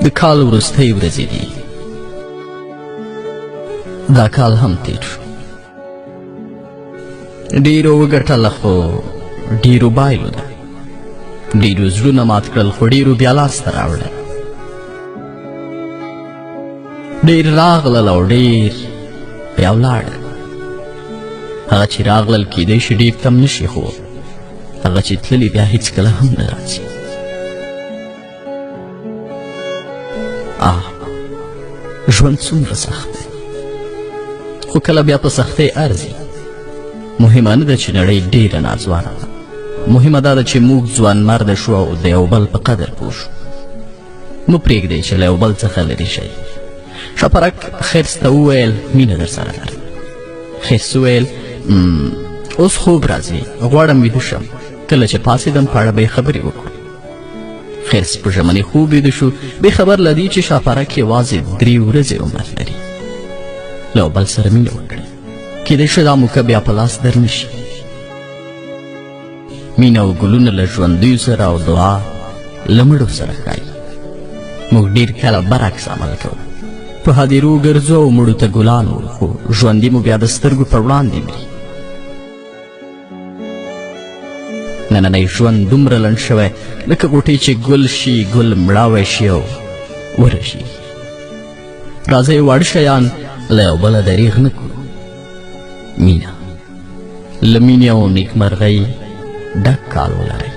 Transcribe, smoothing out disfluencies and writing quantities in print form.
د کال وروستۍ ورځې دي. دا کال هم تیر شو. ډیرو وګټله خو ډیرو بایلوده، ډیرو زړونه مات کړل خو ډیرو بیا لاسته راوړل. ډیر راغلل او ډیر بیا ولاړل. هغه چې راغلل کیدای شي ډیر تم نه شي، خو هغه چې تللي بیا هیڅکله هم نه راځي. آه، ژوند څومره سخت دی، خو کله بیا په سختۍ ارزي. مهمه نه ده چې نړۍ ډیره ناځوانه ده، مهمه دا ده چې موږ ځوانمرده شو او د یو بل په قدر پوه شو. مه پرېږدئ چې له یو بل څخه لرې شئ. شپرک خرس ته وویل مینه در سره لرم. خرس وویل اوس خوب راځي، غواړم ویده شم، کله چې پاڅېدم په اړه به یې خبرې وکړو. خرس په ژمني خوب ویده شو، بې خبر له دې چې شاپرک یوازې 3 ورځې عمر لري. له بل سره مینه وکړئ، کیدای شي دا موقع بیا په لاس در نه شي. مینه او ګلونه له ژوندیو سره او دعا له مړو سره ښایي. موږ ډېر کله برعکس عمل کوو، په هدیرو ګرځو او مړو ته ګلان وړو، خو ژوندي مو بیا د سترګو پر وړاندې مري. نننی ژوند دومره لنډ شوی لکه غوټۍ چې ګل شي، ګل مړاوی شي او ورشي. راځئ واړه شیان له یو بله دریغ نه کړو. مینه له مینې او نیکمرغۍ ډک کال ولرئ.